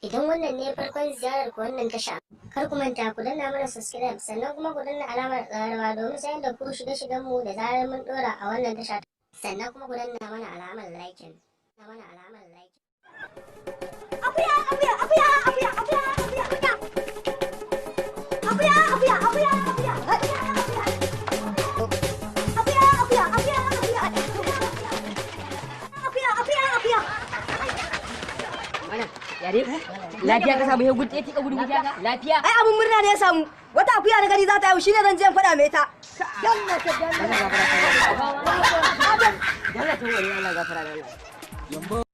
Idan wannan ne farkon ziyarar ku wannan tasha, kar ku manta ku danna mana subscribe sannan kuma ku danna alamar ƙararrawa domin sanar da ku shirye-shiryen mu da zarar mun ɗora a wannan tasha. Sannan kuma ku danna mana alamar liking. Mana alamar liking. Akuya, akuya, akuya, akuya, akuya, akuya, akuya. Akuya, akuya, akuya, akuya, akuya, akuya. Akuya, akuya, akuya, akuya. Akuya, akuya, akuya. Mana, yare? Lafiya ka samu gudu ya tika gudu lafiya? Ai abun murna ne ya samu. Wata akuya na gani za ta haihu, shine zan je in faɗa mai ta. Dalla ta wani, Allah gafara Allah.